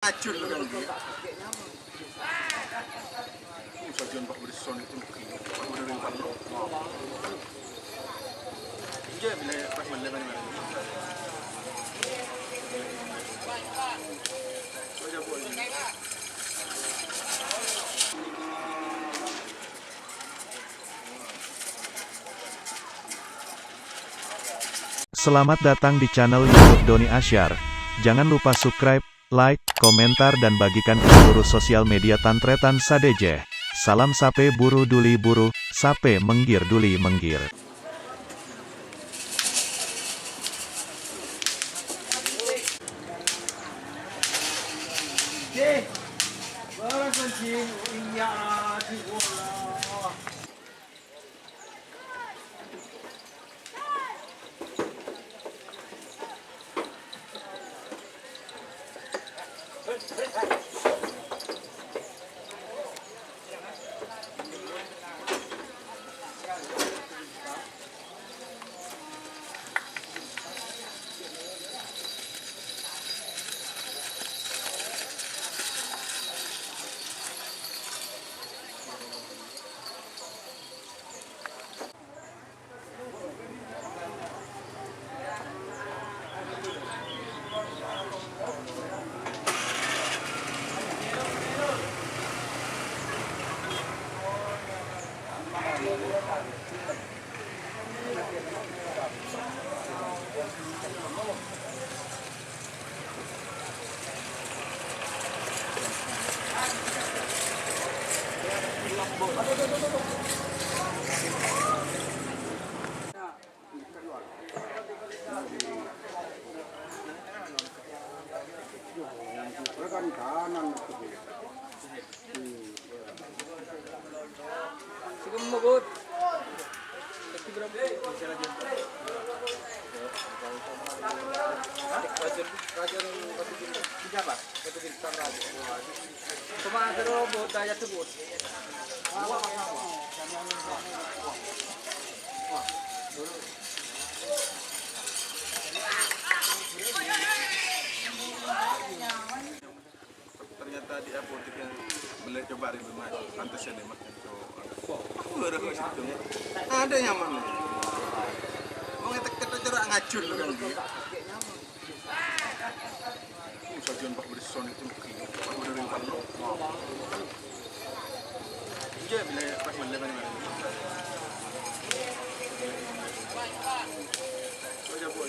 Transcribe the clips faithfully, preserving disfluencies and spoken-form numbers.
Ajul kan. Sajan Pak Brisson itu. Selamat datang di channel YouTube Doni Asyar. Jangan lupa subscribe, like, komentar, dan bagikan ke seluruh sosial media tan-tarètan sadhâjâ. Salam sapè buru duli buru, sapè mèngghir duli mèngghir. Ternyata di apotek yang beli coba ribu mas, pantas ya deh mas. Aku udah ke situ. Ada nyaman. Mau ngetek ketek cerak ngajul kan dia. Sajan Pak Brisson itu. Pak Brisson. Iya, beli pas beli mana? Oh, ya, Bu.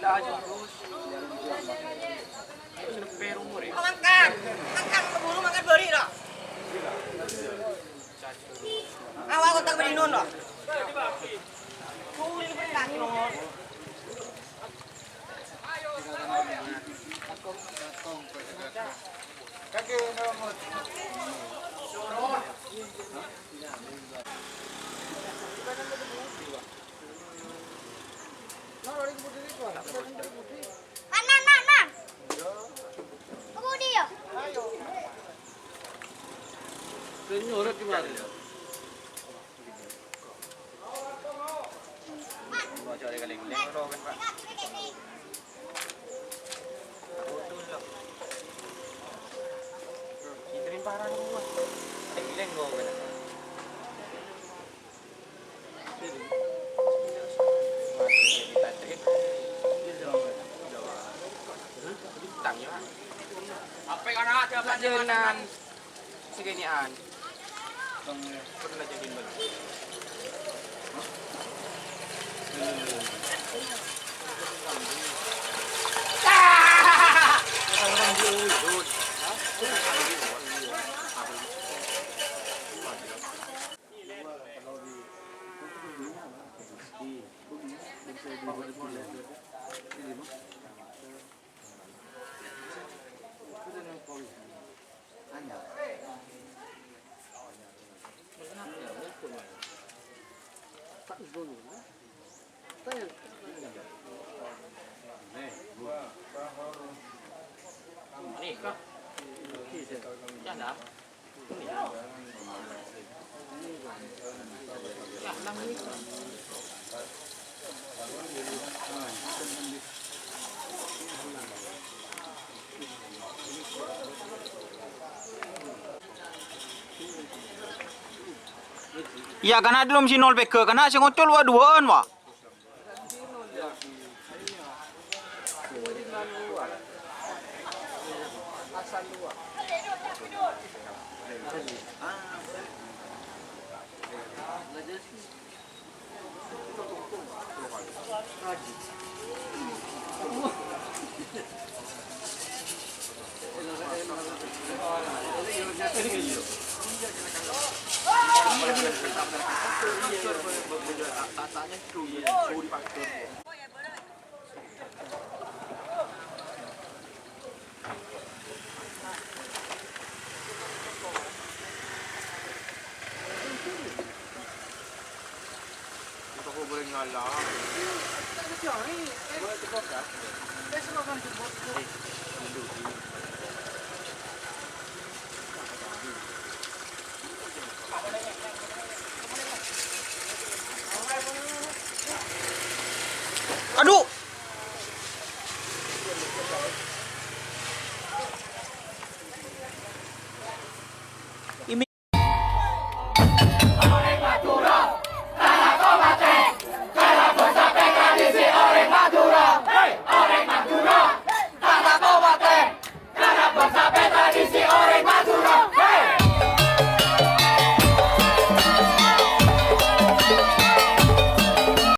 Mangkat, mangkat, keburu mangkat bari, loh. Awak kontak beri nun, loh. Kulit bekas, loh. Nan, nan, nan, nan. Kemudi, ya? Sè nyoro gimana? Apa yang anak ada? Sajenengan. Sakènè'an. Pernah jadi mbak. Iyâ, kana' dulum si nol pegghâ', kana' sè ngocol wa duwâ'ân, wa. Adu!